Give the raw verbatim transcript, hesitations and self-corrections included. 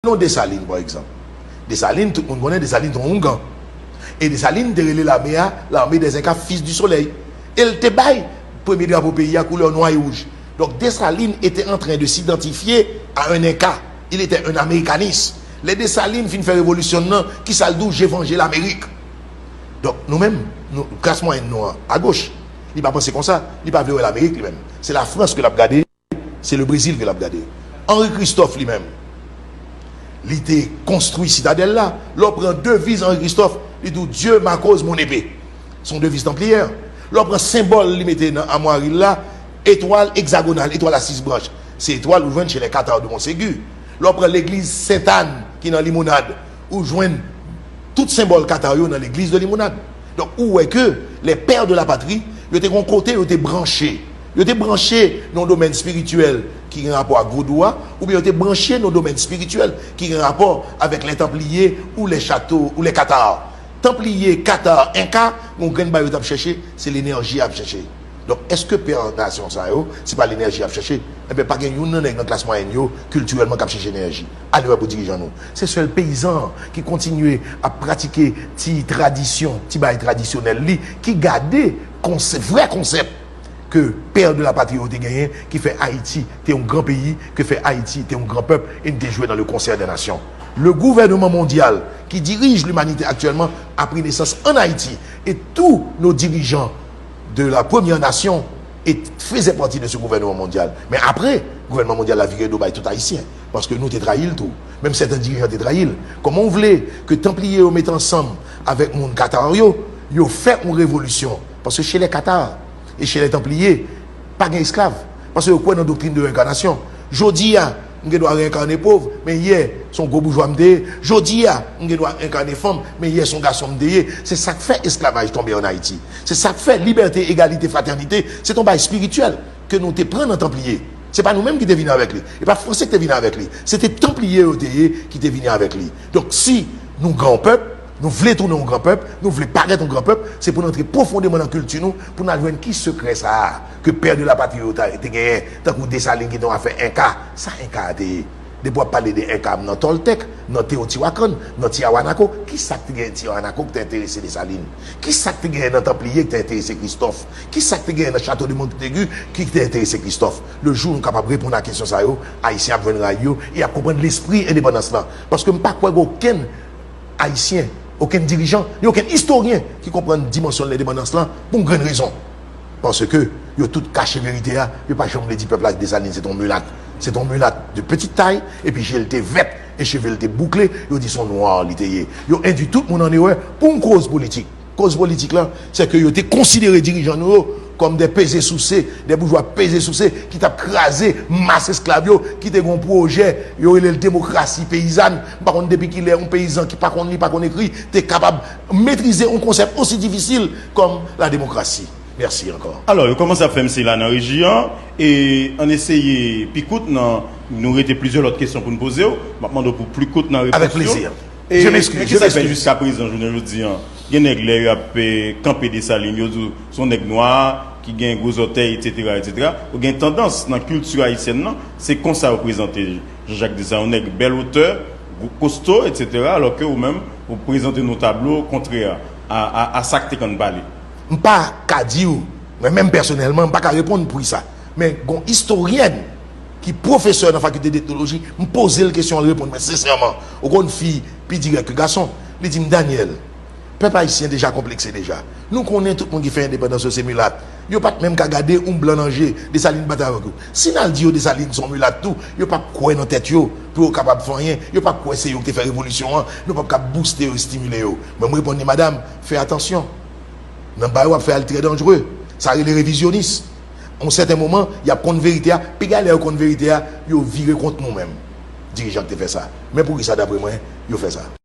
Pran Desalin, pa egzanp. Desalin, tout moun konnen Desalin te yon oungan. E Desalin te rele lame a, l'armée des Incas, fils du soleil. E l te bay premye drapo peyi a koulè nwa e wouj. Donk, Desalin était en train de s'identifier à un Inca. Il était un américaniste. Lè Desalin fin fè revolisyon l nan, kisa l di w? Je vengerai l'Amérique. Donk, nou menm, nou, klas mwayèn nou an, agoch, li pa panse konsa, li pa vle wè Lamerik li menm. Se Lafrans ke l ap gade, se le Brezil ke l ap gade. Henri Christophe li menm, li te konstwi sitadèl la. Lè w pran deviz Henri Christophe, li di w, Dieu m'accorde mon épée. Se yon deviz tanpliyè. Lè w pran senbòl li mete nan amwari l la, etwal egzagonal, etwal a sis branch. Se etwal ou jwenn chez les Cathares de Montségur. Lè w pran legliz Sentàn ki nan Limonad, ou jwenn tout senbòl Katar yo nan legliz de Limonad. Donk, ou wè ke les pères de la patrie, yo te gon kote yo te branche. Yo te branche nan domèn espirityèl ki gen rapò ak vodou a, oubyen yo te branche nan domèn espirityèl ki gen rapò avèk les Templiers ou les châteaux ou les Cathares. Tanpliye, Katar, Enka, gon grenn bagay yo t ap chèche, se lenèji y ap chèche. Donk, èske pè nasyon sa yo, se pa lenèji y ap chèche? Enben, pa gen youn nan nèg nan klas mwayèn yo, kiltirèlman, k ap chèche lenèji. Ale wè pou dirijan nou. Se sèl peyizan an ki kontinye ap pratike ti tradisyon, ti bagay tradisyonèl li, ki gade konsè-, vrè konsèp ke pè de la patri yo te genyen, ki fè Ayiti te yon gran peyi, ke fè Ayiti te yon gran pèp, e n te jwe dans le concert des nations. Le gouvernement mondial qui dirige l'humanité actuellement a pris naissance en Haïti, et tous nos dirigeants de la première nation et faisaient partie de ce gouvernement mondial. Men apre, gouvènman mondyal la vire do bay tout Ayisyen, paske nou te trayi l tou. Menm sèten dirijan te trayi l. Kòman w vle ke Tanpliye yo mete ansanm avèk moun Katar yo, yo fè yon revolisyon? Paske chez les Cathares et chez les Templiers, pa gen esklav. Paske yo kwè nan doktrin de reenkarnasyon. Jodi a, m gen dwa reenkane pòv, men yè, se yon gwo boujwa m te ye. Jodi a, m gen dwa reenkane fanm, men yè, se yon gason m te ye. Se sa k fè esklavaj tonbe ann Ayiti. Se sa k fè libète, egalite, fratènite, se t on bagay espirityèl ke nou te pran nan Tanpliye. Se pa nou menm ki te vini avèk li. E pa Franse ki te vini avèk li. Se te Tanpliye yo te ye ki te vini avèk li. Donk, si nou gran pèp, nou vle tounen yon gran pèp, nou vle parèt yon gran pèp, se pou n antre pwofondeman nan kilti nou, pou n al jwenn ki sekrè sa a ke pè de la patri yo ta, te genyen, tankou Desalin ki te yon afè Enka. Sa Enka a te ye? Depi w ap pale de Enka, m nan Tòltèk, nan Teotiwakan, nan Tiawanako, ki sa k te genyen Tiawanako ki te enterese Desalin? Ki sa k te genyen nan Tanpliye ki te enterese Kristòf? Ki sa k te genyen nan Chateau de Montaigu ki te enterese Kristòf? Le jou nou kapab reponn a kesyon sa yo, Ayisyen ap jwenn ray yo e y ap konprann lespri endepandans lan. Paske m pa kwè gen okenn Ayisyen, okenn dirijan, ni okenn istoryen ki konprann dimansyon lendepandans lan pou yon grenn rezon. Paske yo tout kache verite a, yo pa janm vle di pèp la Desalin se t on milat. Se t on milat de petite taille, epi je l te vèt, e cheve l te boukle, yo di se yon nwa li te ye. Yo endui tout moun an erè pou yon koz politik. Koz politik la, se ke yo te konsidere dirijan nou yo kòm de peze souse, de boujwa peze souse ki t ap kraze mas esklav yo, ki te gen yon pwojè, yo rele l demokrasi peyizàn. M pa konn depi kilè yon peyizan ki pa konn li, pa konn ekri, te kapab metrize yon konsèp osi difisil kòm la demokrasi. Mèsi ankò. Alò, yo kòmanse ap fè m sila nan reji an, e ann eseye pi kout nan, nou rete plizyè lòt kesyon pou n poze w. M ap mande w pou pli kout nan repons yo. Avèk plezi. E, je m'excuse, men kisa k fè jiska prezan, jounen jodi an, gen nèg lè y ap, eh, kanpe Desalin, yo di w se yon nèg nwa, ki gen gwo zòtèy, etsetera, etsetera. Ou gen tandans nan kilti ayisyèn nan, se konsa yo prezante Jean-Jacques Desalin, yon nèg bèl wotè, gwo kosto, etsetera, alò ke ou menm, ou prezante nou tablo kontrè a, a, a, a sa k te konn pale. M pa ka di w, mwen menm pèsonèlman, m pa ka reponn pou sa. Men gon istoryèn ki pwofesè nan fakilte d'etnoloji, m poze l kesyon an, l reponn mwen sensèman. Ou konn fi pi dirèk ke gason. Li di m, Daniel, pèp ayisyen deja konplekse deja. Nou konnen tout moun ki fè endepandans yo se milat. Yo pa t menm ka gade yon blan nan je. Desalin batay avèk yo. Si n al di yo Desalin se yon milat tou, yo p ap kwè nan tèt yo pou yo kapab fè anyen. Yo p ap kwè se yo ki te fè revolisyon an. Nou p ap ka bouste yo, estimile yo. Mwen, m reponn li, madam, fè atansyon. Nan bagay w ap fè a, li trè danjere. Sa rele revizyonis. Yon sèten moman, y ap konn verite a. Piga lè yo konn verite a, yo vire kont nou menm, dirijan ki te fè sa. Men poukisa, dapre mwen, yo fè sa?